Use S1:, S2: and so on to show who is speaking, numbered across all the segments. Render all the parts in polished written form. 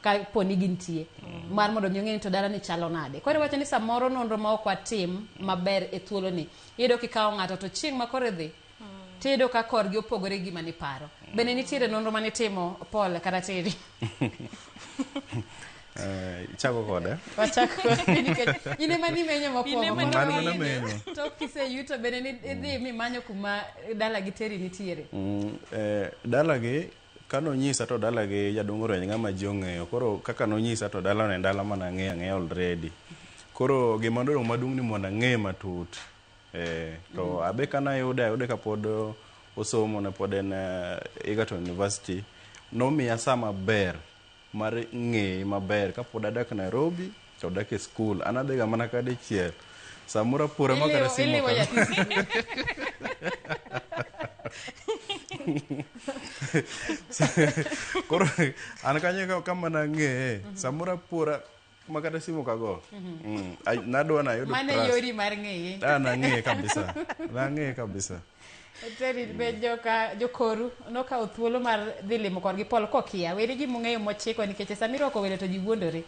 S1: Ka po ni gintie mar mondo mi ong'e ni to dala ni chalo nade. Koro iwacho ni samoro nonro ma ok watim maber e thuolo ni, iyudo kikawo ng'ato to chieng' ma koro idhi tiyudo ka korgi opogore gi gima niparo. Bende nitiere nonro manitimo Paul kata Terry?
S2: Ichako kode.
S1: Wachak kodi nikech in ema nimenyo mokwongo.
S3: In ema
S1: Koro
S2: An ema namenyo.
S1: Tok kiseyuto bende ni idhi mimanyo kuma dala gi Terry nitiere.
S2: Dalagi kanonyisa to dalagi jaduong' Orueny ng'ama ji ong'eyo. Koro kaka nonyisa to dalano en dala mane ang'eyo ang'eya already. Koro gima nodong' maduong' ni mondo ang'e matut. To abe kanayude ayude kapod osomo ne pod en Egerton University. Nomiya saa maber mar ng'eye maber kapod adak Nairobi to odak e skul. An adhiga mana kadichiel. Samoro apora ma kata simu
S1: Iliwo
S2: ok
S1: nyathi sikul.
S2: Koro an kanyo kama nang'eye, samoro apora ma kata simu kago. Nadwa nayud
S1: Mano e
S2: trust.
S1: yori mar ng'eye.
S2: Ah, nang'eye kabisa. Nang'eye kabisa.
S1: Terry, be joka jokoru nokawo thuolo mar dhi limo korgi Paul kokia weri gima ung'eyo mochiko nikech sama irwako welo to ji wuondore.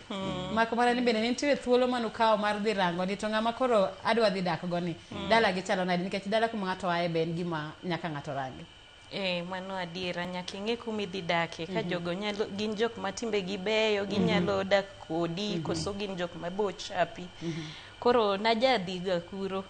S1: Mak mana ni bende ne nitiere thuolo manukawo mar dhi rango ni to ng'ama koro adwa dhi dak go ni dala gi chalo nade nikech dala kuma ng'ato aye be en gima nyaka ng'ato rangi.
S3: Mano adiera, nyaka ing'e kuma idhi dake. Ka jogo nyalo, gin jok ma timbegi beyo, ginyalo dak kodi, koso gin jok ma bo chapi. Koro najadhiga kuro.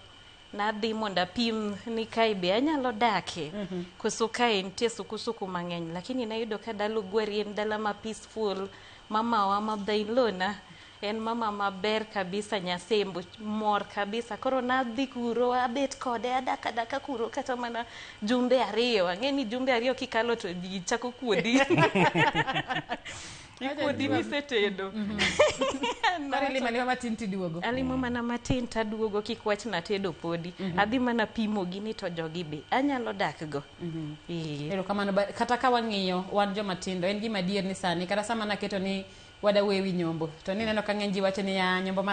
S3: Nadhi mondo apim ni kae be anyalo dake, koso kae nitie sukusuku mang'eny. Lakini nayudo ka dala Ogwari en dala ma peaceful, mamawa mother-in-law na en mama maber kabisa, nyasembo mor kabisa. Koro nadhi kuro, abet kode, adak adaka kuro kata mana jumbe 2. Ang'e ni jumbe 2 kikalo to ji chako kuodhi. Ikuodhi misetedo.
S1: Koro ilimo alima matin tiduogo.
S3: Alimo mana matin taduogo kik wach natedo podi. Adhi mana pimo gini to jogi be anyalo dak go.
S1: Erokamano. Kata ka wang'iyo wan joma tindo en gima adier ni sani kata sama naketo ni wada wewi nyombo to nineno ka ng'eny ji wacho ni ya nyombo ma